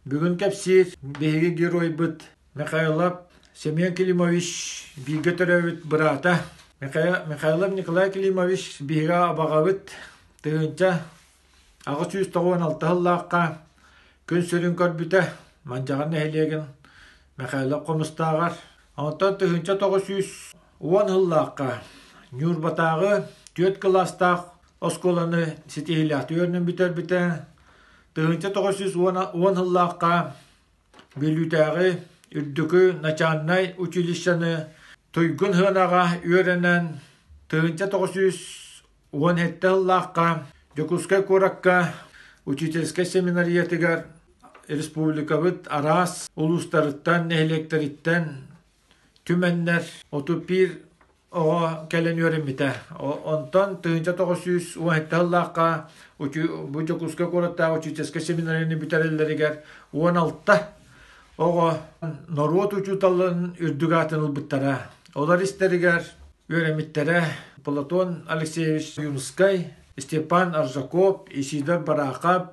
Бүгүн кэпсиир биһиги геройбут Михайлов Семен Климович бииргэ төрөөбүт быраата Михайлов Николай Климович биһиги абаҕабыт 1896 сыллаахха күн сирин көрбүтэ Мандьаҕар нэһилиэгин Михайлов Хомустааҕар. Онтон 1910 сыллаахха Ньурбатааҕы түөрт кылаастаах оскуоланы ситиһиилээхтик үөрэнэн бүтэрбитэ. 1910 сыллаахха Бүлүүтээҕи үрдүкү начальнай училищены туйгун сыанаҕа үөрэнэн 1917 сыллаахха Дьокуускай куоракка учительскай семинариятыгар республикабыт араас улуустарыттан, нэһилиэктэриттэн түмэннэр 31 оҕо кэлэн үөрэммитэ. Онтон 1917 сыллаахха бу Дьокуускай куораттааҕы учительскай семинарияны бүтэрэллэригэр 16 оҕо норуот учууталын үрдүк аатын ылбыттара. Олор истэригэр үөрэммиттэрэ Платон Алексеевич Юмскай, Степан Аржаков, Исидор Барахов,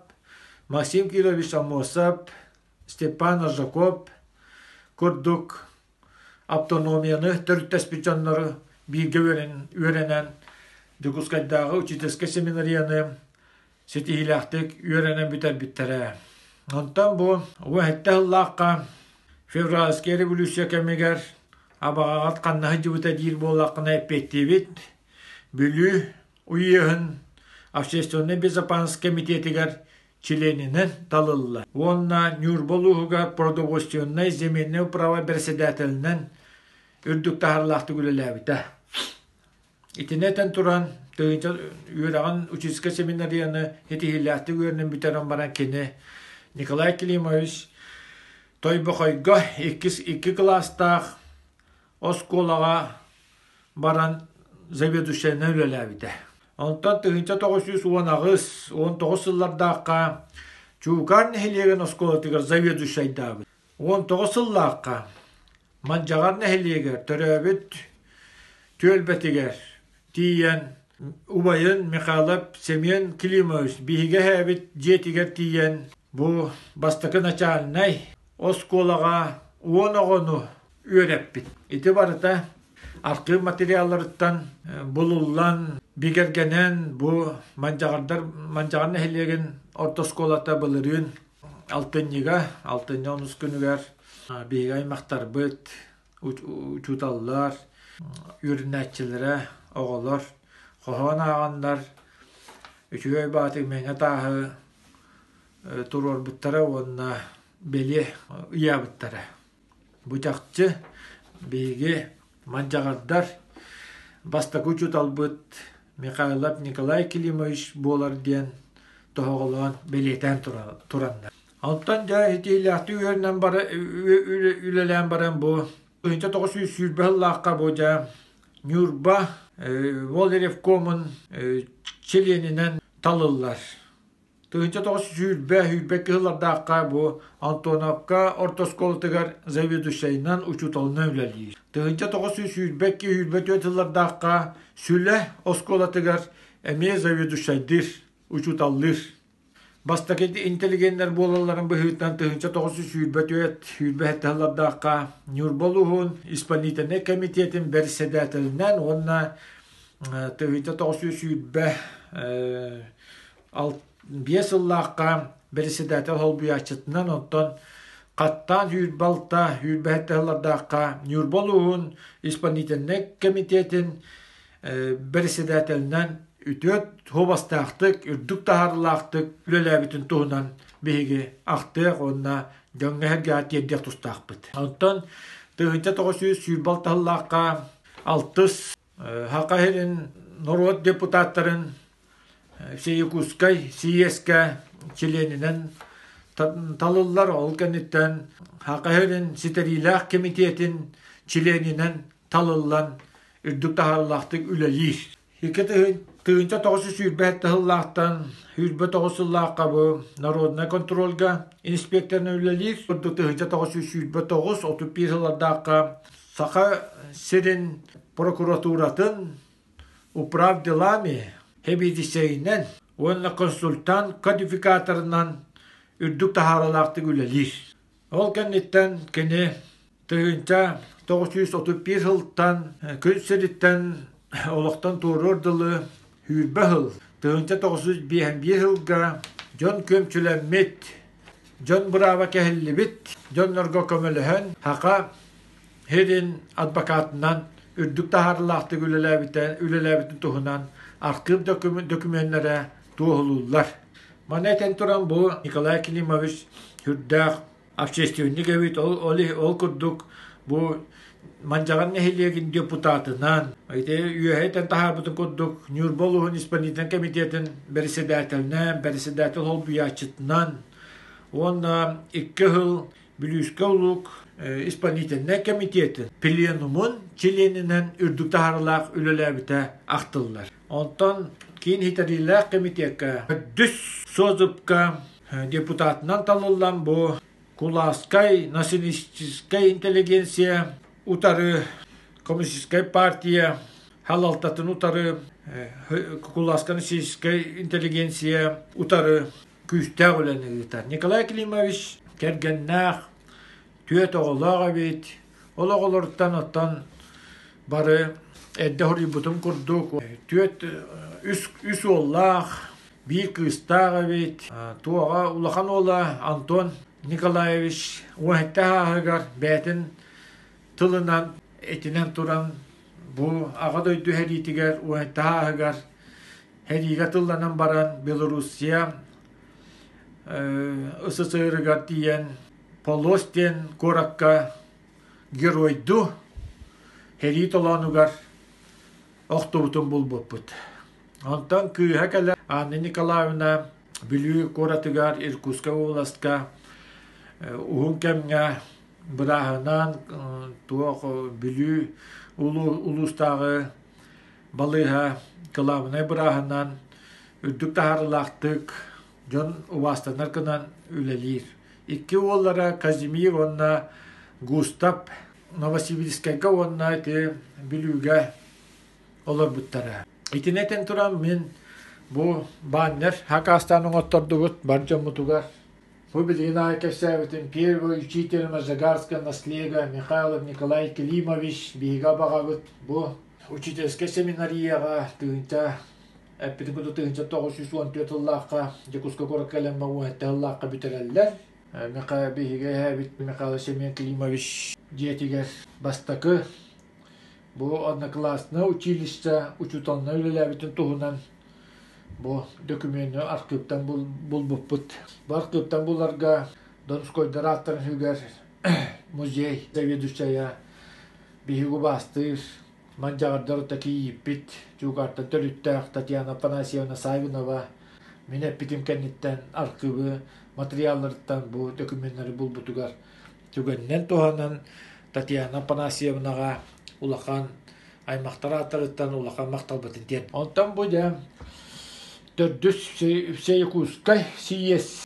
Максим Кирович Аммосов, Степан Аржаков курдук автономияны төрүттэспит дьоннору бииргэ үөрэнэн Дьокуускайдааҕы учительскай семинарияны ситиһиилээхтик үөрэнэн бүтэрбиттэрэ. Онтон бу 17 сыллаахха февральская революция кэмигэр абаҕаҕыт ханна сылдьыбыта диир буоллаххына эппиэттиибит. Бүлүү уйуһун общественнай безопасность комитетигэр чилиэнинэн талылла уонна Ньурба улууһугар продовольственнай земельнай управа бэрэссэдээтэлинэн үрдүк таһаарыылаахтык үлэлээбитэ. Итини этэн туран, тыһыынча үөрэҕин учительскай семинарияны ситиһиилээхтик үөрэнэн бүтэрэн баран кини Николай Климович Тойбохойго иккис икки кылаастаах оскуолаҕа баран заведующайынан үлэлээбитэ. Онтон 1918-19 сыллардаахха Чуукаар нэһилиэгин оскуолатыгар заведующайдаабыт. 19 сыллаахха Мандьаҕар нэһилиэгэр төрөөбүт түөлбэтигэр тиийэн убайын Михайлов Семен Климович биһиги эһээбит дьиэтигэр тиийэн бу бастакы начальнай оскуолаҕа уон оҕону үөрэппит. Ити барыта архыып материалларыттан булуллан, бигэргэнэн бу Мандьаҕардар Мандьаҕар нэһилиэгин орто оскуолата былырыын алтынньыга, алтынньы онус күнүгэр биһиги аймахтарбыт, учууталлар, үөрэнээччилэрэ, оҕолор хоһоон ааҕаннар үчүгэй баатык мэҥэ тааһы туруорбуттара уонна бэлиэ ыйаабыттара. Бу чахчы биһиги мандьаҕардар бастакы учууталбыт Михайлов Николай Климович буолар диэн тоһоҕолоон бэлиэтээн тураннар. Онтон дьэ итиилээхтик үөрэнэн бара үлэлээн баран бу 1920 сыллаахха бу дьэ Ньурба Волревкомун чилиэнинэн талыллар. 1920 сыллардаахха бу Антоновка орто оскуолатыгар заведующайынан учууталынан үлэлиир. 1922-24 сыллардаахха Сүлэ оскуолатыгар эмиэ заведующайдыыр, учууталлыыр. Бастакы интеллигеннэр буолалларын быһыытынан 1924-27 сыллардаахха Ньурба улууһун исполнительнай комитетин бэрэссэдээтэлинэн уонна 1925 5 сыллаахха бэрэссэдээтэл солбуйааччытынан, онтон хаттаан 26, 27 сыллардаахха Ньурба улууһун исполнительнай комитетин бэрэссэдээтэлинэн үтүө суобастаахтык, үрдүк таһаарыылаахтык үлэлээбитин туһунан биһиги ахтыах уонна дьоҥҥо-сэргэҕэ тиэрдиэх тустаахпыт. Онтон 1926 сыллаахха алтыс Саха сирин норуот депутаттарын Всеякутскай сийиэскэ чилиэнинэн талыллар. Ол кэнниттэн Саха сирин ситэриилээх кэмитиэтин чилиэнинэн талыллан үрдүк таһаарыылаахтык үлэлиир. 1927 сыллаахтан 29 сыллаахха бу народнай контрольга инспекторынан үлэлиир. Курдук 1929-31 сыллардаахха Саха сирин прокуратуратын управ делами сэбиэдиссэйинэн уонна консультант кодификаторынан үрдүк таһаарыылаахтык үлэлиир. Ол кэнниттэн кини 1931 сылтан күн сириттэн олохтон туоруор дылы сүүрбэ сыл, 1951 сылга дьон күөмчүлэммит, дьон бырааба кэһиллибит дьоннорго көмөлөһөн Саха сирин адвокатынан үрдүк таһаарыылаахтык үлэлээбитэ үлэлээбитин туһунан архыып дөкүмүөннэрэ туоһулууллар. Маны этэн туран бу Николай Климович сүрдээх общественник эбит, ол, ол, ол курдук бу Мандьаҕар нэһилиэгин депутатынан, ити үөһэ этэн таһаарбытын курдук Ньурба улууһун исполнительнай комитетын бэрэссэдээтэлинэн, бэрэссэдээтэл холбуйааччытынан уонна икки сыл Бүлүүскэ улуук исполнительнай комитетын пленумун чилиэнинэн үрдүк таһаарыылаах үлэлээбитэ ахтыллар. Онтон киин хитэриилээх комитекка төрдүс созывка депутатынан талыллан бу кулааскай националистическай интеллигенция утары коммунистическай партия халалтатын утары кулааскай националистическай интеллигенция утары күүстээх үлэни ыытар. Николай Климович кэргэннээх, түөрт оҕолоох эбит. Ол оҕолоруттан оттон бары эрдэ хоруйбутум курдук түөрт үс, үс уоллаах, биир кыыстаах эбит. Туоҕа улахан уола Антон Николаевич 17 ааһыгар бэйэтин тылынан этинэн туран бу Аҕа дойду сэриитигэр 17 ааһыгар Сэриигэ тылланан баран Белоруссия СССРыгар тиийэн Полос диэн куоракка геройдуу сэрии толоонугар охтубутун булбуппут. Онтон кыыһа кэлэн Анна Николаевна Бүлүү куоратыгар Иркутскай уобаласка уһун кэмҥэ бырааһынан туох Бүлүү улуустааҕы балыыһа кылаабынай бырааһынан үрдүк таһаарыылаахтык дьон убаастанар гынан үлэлиир. Икки уоллара Казимир уонна Густав Новосибирскайга уонна ити Бүлүүгэ олорбуттара. Итини этэн туран мин бу баннер хакастан оҥоттордубут бар дьоммутугар. Бу билигин аайы кэпсээбитим первый учитель Можагарского наслега Михайлов Николай Климович биһиги абаҕабыт бу Учительскай семинарияҕа тыһыынча эппитин курдук 1914 сыллаахха Дьокуускай куоракка кэлэн 17 сыллаахха бүтэрэллэр. Михаил биһиги эһээбит Михаил Семен Климович дьиэтигэр бастакы бу одноклассное училище учууталынан үлэлээбитин туһунан бу дөкүмүөнү архыыптан булбуппут. Бу архыыптан буларга Донскойдар ааттарын үһүгэр музей заведующайа Биһиги убаастыыр, мандьаҕардар кийииппит Чуукаартан төрүттээх Татьяна Афанасьевна Саввинова мин эппитим кэнниттэн архыыбы матырыйаалларыттан бу дөкүмүөннэри булбутугар түгэнинэн туһанан Татьяна Афанасьевнаҕа улахан аймахтар ааттарыттан улахан махталбытын тиэрдэ. Онтон бу дьэ төрдүс Всеякутскай сийиэс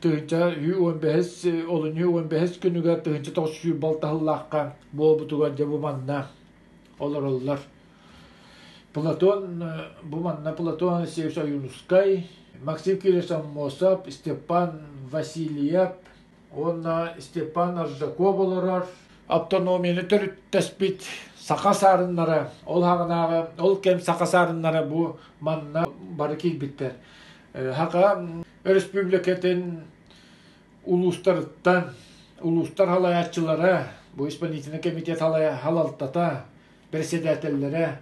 тыһыынча уон бэһис олунньу уон бэһис күнүгэр тыһыынча тоҕус сүүс балтаһыллаахха буолбутугар дьэ бу манна олороллор. Платон бу манна Платон Алексеевич Ойуунускай, Максим Кириллович Аммосов, Степан Васильев уонна Степан Аржаков олорор. Автономияны төрүттэспит саха саарыннара, ол хаҕынааҕы ол кэм саха саарыннара бу манна бары киирбиттэр. Саха Өрөспүүбүлүкэтин улуустарыттан улуустар салайааччылара, бу исполнительный комитет салалтата, председателлэрэ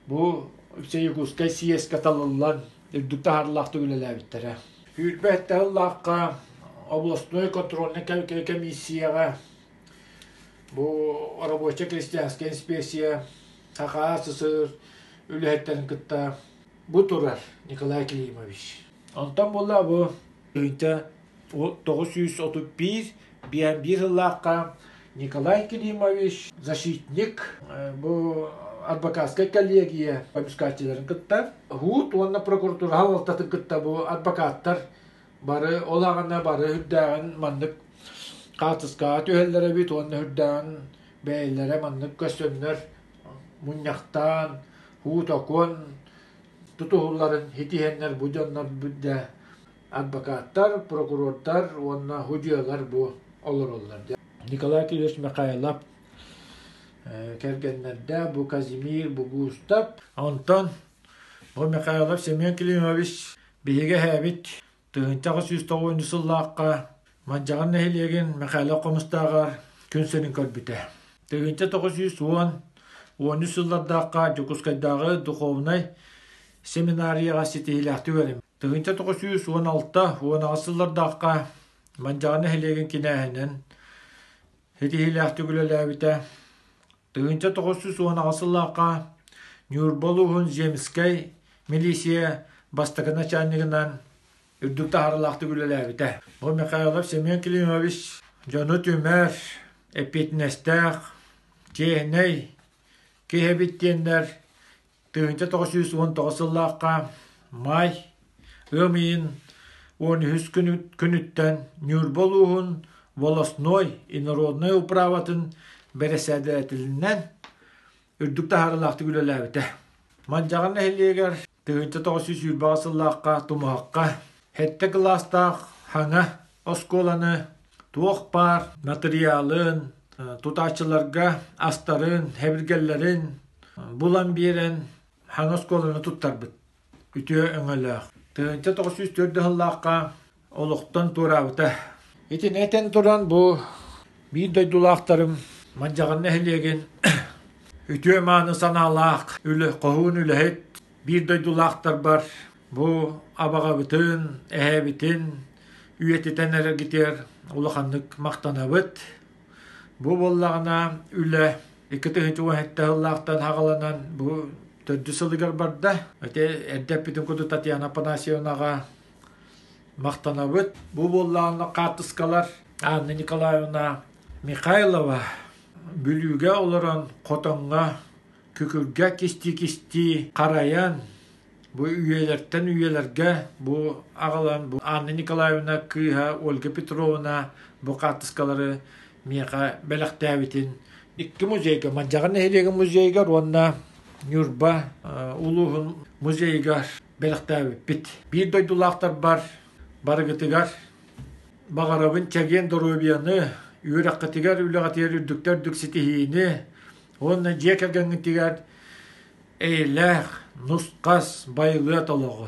бу Всеякутскай съезкэ талыллан үрдүк таһаарыылаахтык үлэлээбиттэрэ. Сүүрбэ сэттэ сыллаахха областной контрольнай комиссияҕа бу рабочая крестьянская инспекция Саха СССР үлэһиттэрин кытта бу турар Николай Климович. Онтон буолла бу тыһыынча 931 биир сыллаахха Николай Климович защитник бу адвокатскай коллегия көмүскээччилэрин кытта һуут уонна прокуратура салалтатын кытта бу адвокаттар бары ол аҕана бары үрдээҕин маннык хаартыскаҕа түһэллэр эбит уонна үрдээҕин бэйэлэрэ маннык көстөннөр мунньахтаан һуут окуон тутуһулларын итиһэннэр бу дьоннор да. Адвокаттар, прокурордар уонна судьуйалар бу олороллор. Николай Кириллович Михайлов кэргэннэрдэ бу Казимир Бугуустап. Онтон бу Михайлов Семен Климович биһиги эһээбит 1809 сыллаахха Мадьаҕар нэһилиэгин Михайлов Хомустааҕар күн сирин көрбүтэ. 1910 13 сыллардаахха Дьокуускайдааҕы духовнай семинарияҕа ситиһиилээхтик үөрэммит. 1916-18 сыллардаахха Мадьаҕар нэһилиэгин кинээһинэн ситиһиилээхтик үлэлээбитэ. 1918 сыллаахха Ньурба улууһун Земскэй милиция бастакы начальнигынан үрдүк таһаарыылаахтык үлэлээбитэ. Бу Михайлов Семен Климович дьону түмэр, эппиэтинэстээх, чиэһинэй киһи эбит диэннэр 1919 сыллаахха маай ыам ыйын 13 күнүттэн Ньурба улууһун волостной и народнай управатын бэрэссэдээтэлинэн үрдүк таһаарыылаахтык үлэлээбитэ. Мадьаҕар нэһилиэгэр 1928 сыллаахха Тумуһахха сэттэ кылаастаах хаҥа оскуоланы туох баар матырыйаалын, тутааччыларга астарын, хэбиргэллэрин булан биэрэн хаҥа оскуоланы туттарбыт. Үтүө өҥөлөөх. 1904 сыллаахха олохтон туораабыта. Итини этэн туран бу биир дойдулаахтарым Мадьаҕар нэһилиэгин үтүө-мааны санаалаах үлэ, хоһуун үлэһит биир дойдулаахтарбар бу абаҕабытын, эһээбитин үйэтитэн эрэргитигэр улаханнык махтанабыт. Бу буоллаҕына үлэ 2017 сыллаахтан саҕаланан бу төрдүс сылыгар барда. Ити эрдэ эппитим курдук Татьяна Афанасьевнаҕа махтанабыт. Бу буоллаҕына хаартыскалар Анна Николаевна Михайлова Бүлүүгэ олорон хотоҥҥо күкүргэ кистии-кистии харайан бу үйэлэртэн үйэлэргэ бу аҕалан бу Анна Николаевна кыыһа Ольга Петровна бу хаартыскалары миэхэ бэлэхтээбитин икки музейга Мадьаҕар нэһилиэгин музейыгар уонна Ньурба улууһун музейыгар бэлэхтээбиппит. Биир дойдулаахтарбар барыгытыгар баҕарабын чэгиэн доруобуйаны, үөрэххитигэр, үлэҕитигэр үрдүктэн үрдүк ситиһиини уонна дьиэ кэргэҥҥитигэр эйэлээх, нус-хас, байылыат олоҕу.